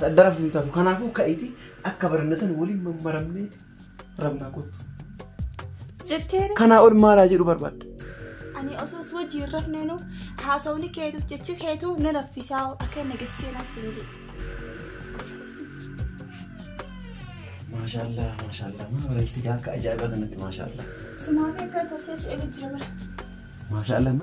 Adda rafuu hin taatu. Kanaafuu ka'iiti akka barannatan waliin mammaramneeti rabnaa kottu. Jetteera. Kanaa ol maalaa jedhu barbaadda. Ani osoo si wajjin rafneenu haasawni keetuuf jechi keetu na raffisaa akka nageessee siin jedhu. Maashaallah maashaallah mana bareechite akka ajaa'ibaa kanatti maashaallah. Sumaa fi akka tolchee si eegu jira bara. Maashaallah.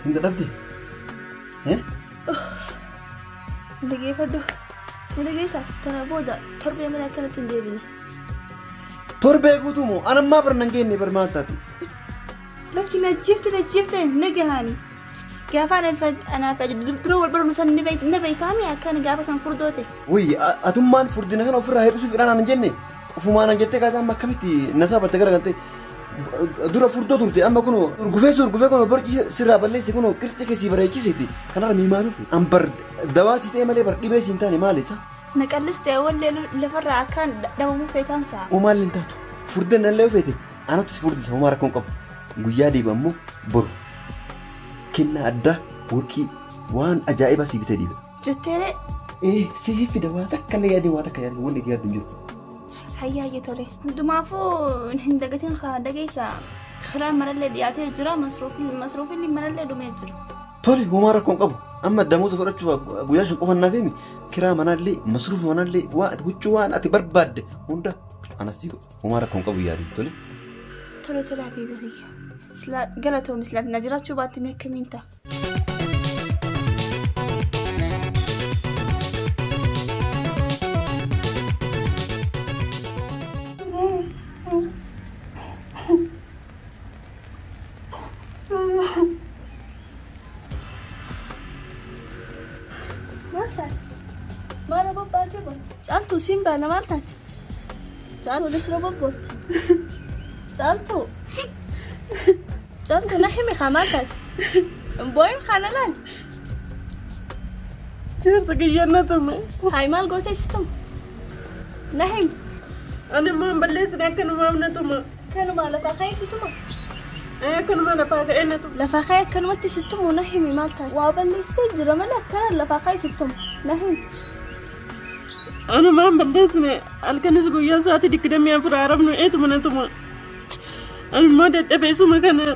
Hin dadhabde? Dhageeffadhu. Dhageessa kana booda torbee mana akkanatti hin deebine. Torbee guutuu moo anammaa bar nan geenne bar maal taate? Lakki na jiifte na gahani. Gaafa anaaf dura wal barnu san ni beekame akkana gaafa san furdoote. Wayyi atummaan furdina kana ofirraa hir'isuuf idhaan hin jenne ofumaan an jettee kaasaa amma akkamitti na sabatte garagaltee dura furdoo turte amma kun urgufee urgufee kun borci sirraa balleesse kun qirxi keessi bareechiseeti kanarra miimaanuuf an bar dawaa si ta'e malee bar dhibee si hin taane maali isa? Na qallistee wallee lafarraa akkaan dhabamuu feetaan sa'a. Uumaan hin taatu furdeen nallee feete anatu si furdisa homaa rakkoon qabu guyyaa deebi ammoo boru kennaa addaa warqii waan ajaa'ibaa si bitee dhiiba. Jetteeree? Si fida waa takka illee yaadin waa takka yaadin wanni itti yaaddu hin jiru. Hayyaa tole. Hundumaafuu hin dagatin haa dhageessa. Karaa manallee dhiyaatee jira masruufni manallee dhumee jira. Tole homaa rakkoon qabu. Amma damoota fudhachuuf guyyaa 5 qofa naaf himi kiraa manallee masruufa manallee waa huccuu waan ati barbaadde hunda anas homaa rakkoon qabu yaadin tole. Tole tole habiibi kiyya. Galatoom islaat na jiraachuu baatte mee akkamiin ta'a? Maal bobbaatee booti? Caaltuu siin baana maal taate? Caaltuu lisra bobbooti. Caaltuu. Caaltuu na himi haa maal taate? Booyin kana laal. Jaarsa kiyyaan na tume. Hayi maal gootee si tume? Na himi. Ani immoo hin balleessine akkanumaaf na tuma. Kanumaa lafaa ka'ee si tuma? Akkanuma lafaa ka'ee na tuma. Lafaa ka'ee akkanumatti si tumu na himi maal taate? Waa balleessee jira malee akkana lafaa ka'ee si tumu na himi. Anumaan balleessine halkanis guyyaa sa'aatii 24 haarafnu eetuma na tuma. Ani immoo dadhabee suma kana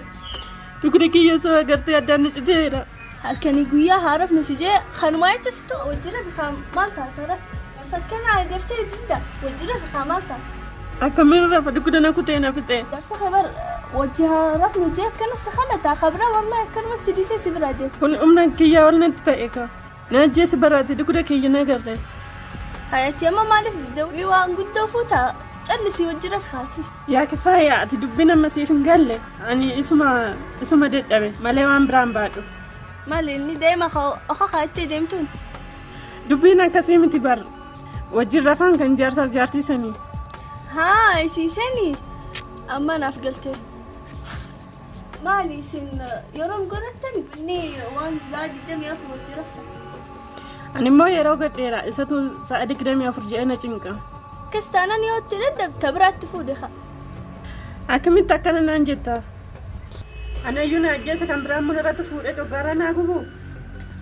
dugda kiyya soo agartee addaan na citeera. Halkanii guyyaa haarafnu si jee kanumaa jecha si tuma wajjira fi maal taate rafa? Sakkana agartee didda wajjira fi maal taate? Akkamiin rafa dugda na kutee na fixe. Barsa kabar wajji haarafnu jee akkana si kadhata kabira wallahi akkanuma si dhiisee si bira deema. Kun humna kiyyaa ol natti ta'e ka. Na ajjeesi baraate dugda kiyya na garre. Hayati amma maaliif dawwii waan guddoo fuuta callisii wajjira fi haatis. Yaa kifaaya ati dubbiin amma siif hin galle ani isuma dadhabe malee waan biraan baadhu. Maali inni deema oka kaattee deemtuun? Dubbiin akkasii miti bar wajjin rafaan kan jaarsaaf jaartii sanii. Haa isiisanii amma naaf galtee. Maali isin yeroon godhattan inni waan laa 24 wajjin raftan. Ani immoo yeroo gadheera isatu sa'a 24 jedhee na cinqa. Kiristaanaan yoo itti dadhabte biraatti fuudhe haa. Akkamitti akkana naan jetta? Anayyuu na ajjeesa kan biraan mana irratti fuudhee coggaaraa naa gubu.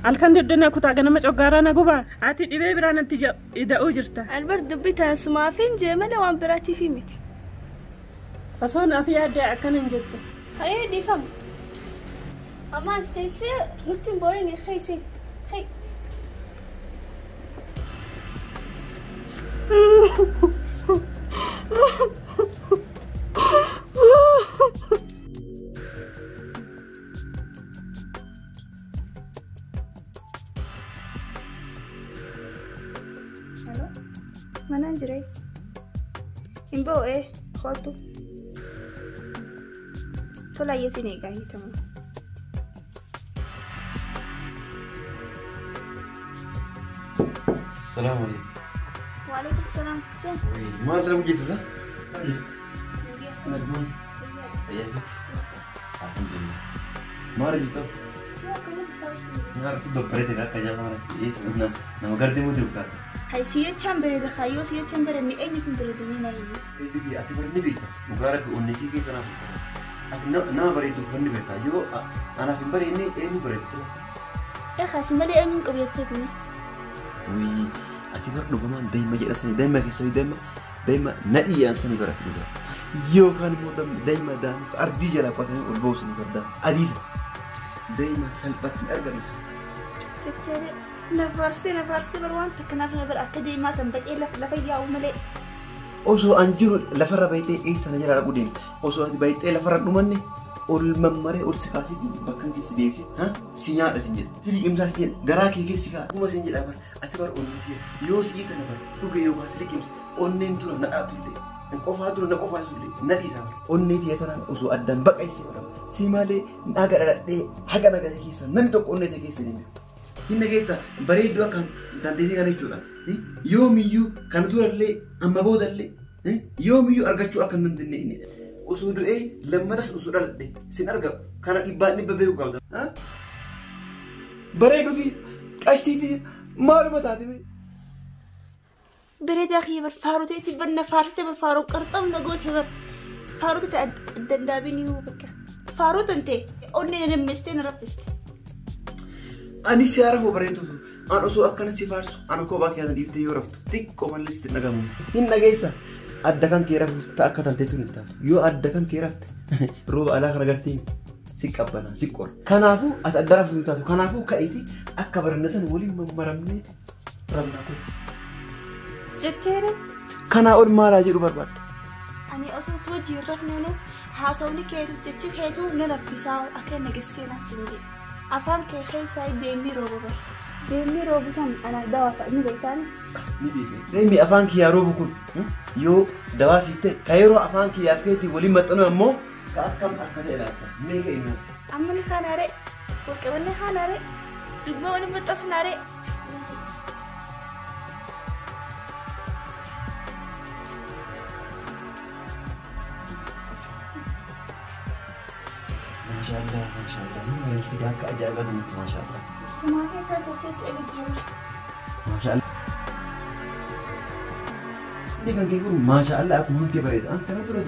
Halkan daddana kutaa ganama coggaaraa na guba. Ati dhibee biraa natti ida'uu jirta. Albar dubbii tana sumaaf hin jee malee waan biraatiif miti. Osoo naaf yaaddee akkana hin jettu. Hayyee dhiifama. Amma as teessee nutti hin boo'in keessa. Hey. Hello? Mana jire? Hin ba'u kootu. Tola yesin eegaa hiitamu. Salaamu alaikum. Waalaikum salaam. Seen. Maal dalagu jirta sa? Maal jirta? Naguma. Fayyaa keeti? Alhamdulillah. Maal jirta? Maal si babbareete akka jamaa nama gardee muti ukkaata. Hay si'achaan bareeda kaayyoo si'achaan bareedni eenyutu hin bareedanii na iyyuu. Ati bar ni beekta. Dhugaa rabbi onnee kee keessa naaf uffata. Ati nama bareedu wanni beekaa yoo anaaf hin bareedne eenyu bareedu sila? Eegaa si malee eenyuun qabu jetteetini? Wii ati bar dhugumaan daa'ima jedha sanii daa'ima keessa daa'ima daa'ima nadhii jedhan sanii bara dhugaa. Yookaan immoo daa'ima daa'ima ardii jalaa qotamee ol ba'u sanii bara adiisa. Daa'ima salphaatti hin argamu isa. Jetteere na faarsitee na faarsitee bar waan takka naaf na bara akka deemaa san baqee lafa yaa'u malee. Osoo an jiru lafarra bayitee eessa na jalaa dhaquu deemte. Osoo ati bayitee lafarra dhumanne ol mammaree ol si kaasiti bakka keessi deebise si nyaadha sin jedha. Si liqimsaa sin jedha. Garaa kee keessi kaa dhuma sin jedha bara. Ati bara onnee yoo si tana bara dhuge yookaan si liqimse onneen dura na dhaatullee qofaa dura na qofaasullee na dhiisa bara. Onnee tiyya tanaan osoo addaan baqaysee bara. Si malee haga dhaladhee haga nagaa keessa namni tokko onnee tiyya keessa hin jiru. Hinna geetta bareedduu akka dandeettii kana jechuudha. Yoomiyyuu kana durallee amma boodallee yoomiyyuu argachuu akka hin dandeenye osoo du'ee lammatas osoo dhaladhe sin argamu kana dhibbaan dhibba beeku qabda. Bareeduuti qashtiiti maaluma taate mee? Bareedaa kiyya bar faaruteetti bar na faarsite bar faaruu qarxam na goote bar faaruteetti addandaabin yoo bakka faaruu tante onnee na dammeessitee na raffiste. Ani si haara hoo bareeduutu an osoo akkana si faarsu ana kophaa kee ana dhiiftee yoo raftu xiqqoo mallee sitti dhagamu. Hin dhageessa adda kan kee rafuuf ta'a akka tanteetu hin taatu yoo adda kan kee rafte rooba alaa kana gartee si qabbana si qora. Kanaafuu ati adda raftu hin taatu kanaafuu ka'iiti akka barannatan waliin mammaramneeti rafnaa kun. Jetteere. Kanaa ol maalaa jedhu barbaadda. Ani osoo si wajjin rafneenu haasawni keetu jechi keetu na raffisaa akka nagessee na sin jedhe. Afaan kee keessaa deemii rooba bara. Deemii roobu san anaaf dawaa ni beektaan? Ni beekee. Deemii afaan kiyyaa roobu kun yoo dawaa siif ta'e ka yeroo afaan kiyyaaf keetii waliin maxxanu ammoo ka akkam akka ta'e laata. Meeqa innis? Amma ni kaanaare. Warqeewwan ni kaanaare. Dugma waliin maxxansinaare. Maashaallah maashaallah nama bareechite akka ajaa'ibaa kanatti maashaallah. Sumaatii akka keessa eegu jira. Maashaallah. Inni kan kee kun maashaallah akkuma kan kee bareeda. An kana dura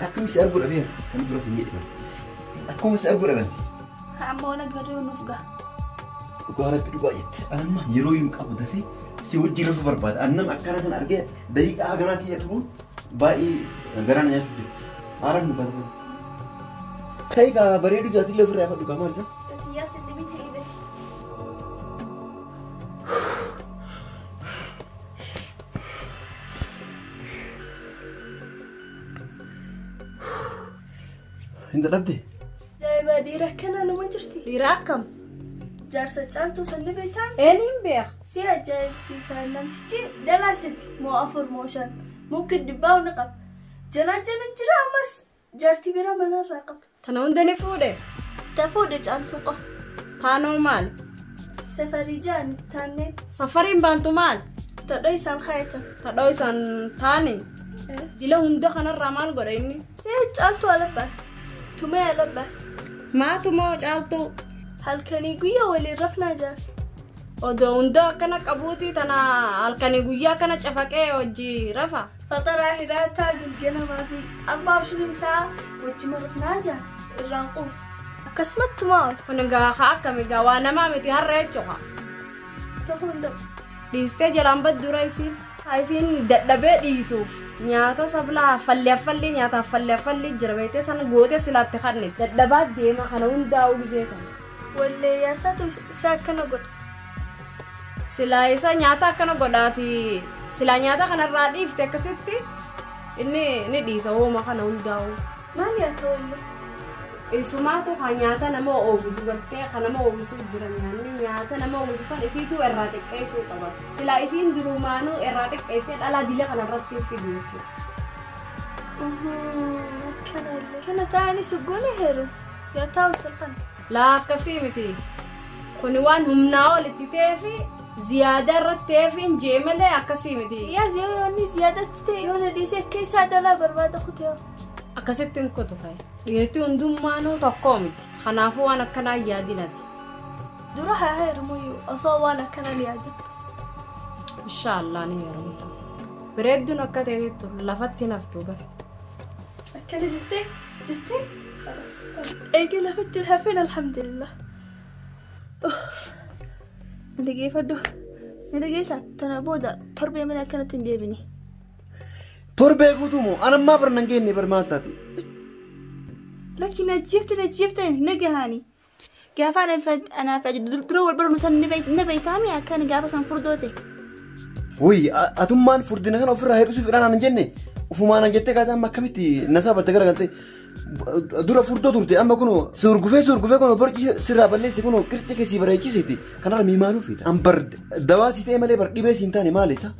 akkami si arguu dhabee kana dura si miidhe bara. Akkuma si arguu dhaban si. Amma waan agarree nuuf ga'a. Dhugaa rabbi dhugaa jette. Anamma yeroo hin qabu dafee si wajjin rafuu barbaada. Annam akkana sana argee daqiiqaa haganaa ta'ee turuun baay'ee garaa na nyaachuu jira. Haaraan dhugaa dafee. Kai gaa bareedu jaatillee ofirraa yaafadhu gaa maal isa? Yaa sindhibin ta'ee Hin dadhabde? Ajaa'iba dhiira akkanaa nama jirti. Dhiira akkam? Jaarsa caaltuu san ni beektaa? Eenyuun beeka? Si ajaa'ibsiisa namtichi dhalaa sadi moo afur moo shan muka dhibbaa ni qaba. Janaan januun jira ammas jaartii bira manarraa qaba. Tana hunda ni fuudhe? Ta fuudhe caaltuu qofa. Taanoo maal? Safarii jaan taanneen. Safariin baantu maal? Tadhoo isaan kaayatan. Tadhoo isaan taani? Dila hunda kanarraa maal godha inni? Caaltuu ala baase. Tumee ala baase. Maatumoo caaltuu? Halkanii guyyaa waliin rafnaa jaal. Odoo hunda akkana qabuuti tana halkanii guyyaa akkana cafaqee hojii rafa. Faxaraa hiraataa gilgalamaa fi abbaa shuriin isaa wajjima rafnaa jaal irraan quufu. Akkasumatti maal? Kun egaa haa akkami egaa waa namaa miti har'a jechuudha. Ta'uu hin danda'u. Dhiistee jalaan baddura isiin. Isiin dadhabee dhiisuuf nyaata sablaa affallee affallee nyaata affallee affallee jira beektee sana gootee silaatti kanne dadhabaa deema kana hundaa'uu gisee sana. Wallee nyaatatu isa akkana godha. Silaa isa nyaata akkana godhaati silaa nyaata kanarraa dhiifte akkasitti inni ni dhiisa hooma kana hundaa'u. Maal nyaata wallee? Isumaatu kan nyaata nama oomishu gartee kan nama oomishu jira nyaanni nyaata nama oomishu san isiitu irraa xiqqeessuu qaba. Silaa isiin durumaanuu irraa xiqqeessee dhalaa dila kanarratti fidu jechuudha. Akkanallee. Kana taa'anii sugguun heeru. Yoo taa'u tolfan. Laa akkasii miti. Kuni waan humnaa olitti ta'ee fi ziyaadaa irratti ta'ee fi hin jee malee akkasii miti. Yaa yoo inni ziyaadatti ta'e yoo na dhiisee akka isaa dhalaa barbaada kutee. Akkasitti hin kutu fa'i. Dhiirti hundummaanuu tokko miti. Kanaafuu waan akkanaa yaadinati. Dura haa heerumuyyuu osoo waan akkanaa ni yaadin. Inshaallah ni heerumta. Bareedduun akka ta'etti lafatti naftu bara. Akkana jettee jettee. Eegi lafatti hafin alhamdulillah. Dhageeffadhu. Ni dhageessa tana booda torbee malee akkanatti hin deebine. Torbee guutuu moo anammaa bar nan geenne bar maal taate? Lakki na jifte na jifte na gahani. Gaafa anaaf dura wal barnu san ni beektaami akkan gaafa san furdoote. Wuy atummaan furdina kana ofirraa hir'isuuf fedhaan hin jenne ufumaan jettee kaata amma akkamitti na sabatte garagaltee dura furdoo turte amma kun si urgufee kun borci sirraa balleesse kun qirxi keessi bareechisiiti kanarra miimaaluu feeta. An bar dawaa si ta'e malee bar dhibee si hin taane maal isa?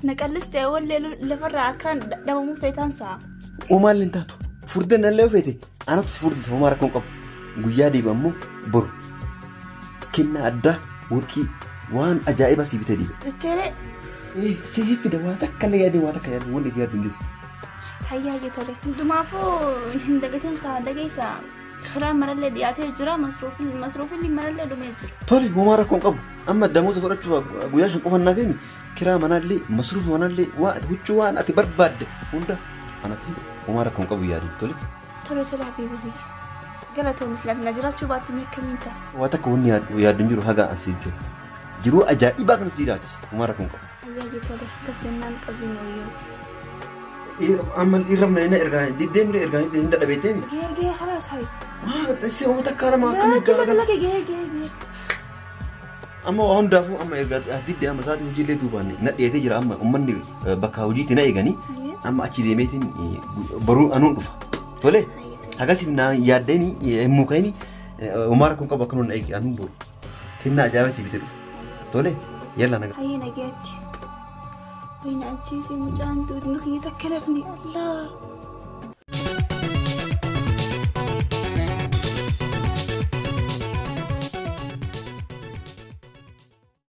Na qallistee wallee lafarraa akkaan dhabamuu feetaan sa'a. Uumaan hin taatu furdeen nallee feete anatu si furdisa homaa rakkoon qabu guyyaa deebi ammoo boru kennaa addaa warqii waan ajaa'iba si bitee dhiiba. Bitteeree. Si fida waa takka illee yaadee waa takka yaadee wanni yaadu hin jiru. Hayyaa hayyee tole. Hundumaafuu hin dagatin kaa dhageessa karaa marallee dhiyaatee jira masruufilli marallee dhumee jira. Tole homaa rakkoon qabu amma damuusa fudhachuuf guyyaa 5 qofa naaf himi kiraa manaallee masruufa manaallee waa huccuu waan ati barbaadde hunda anas homaa rakkoon qabu yaadu tole. Tole tole habiibi. Galatoomis na jiraachuu baatte meeqamiin ta'a. Waa takka wanni yaadu hin jiru haga ansiif jiru. Jiruu ajaa'ibaa kana si jiraachisa homaa rakkoon qabu. Hayyaa tole akkas jennaan qabdiin ooyyuu. Amma irrafna inni ergaa diddeemre ergaa inni dadhabeettee. Gahee gahee halaas hayi. Maa si uummata akka nama akkamii Lakki lakki gahee gahee gahee. Amma waa hundaafuu amma ergaa diddee amma sa'aatii hojiilee duubaan na dhiyeetee jira amma uummanni bakka hojiitti na eeganii amma achi deemeetiin boruu anuun dhufa. Tole akkasiif na yaaddeen himmuu ka'ini homaa rakkoon qabu akkanuma na eegi anuun boru kennaa ajaa'ibaa si bitee dhufa. Tole yalla nagaa. Hayyee nagaatti. Wayna ajjeesee mucaan duudni kiyya takka lafni Allah.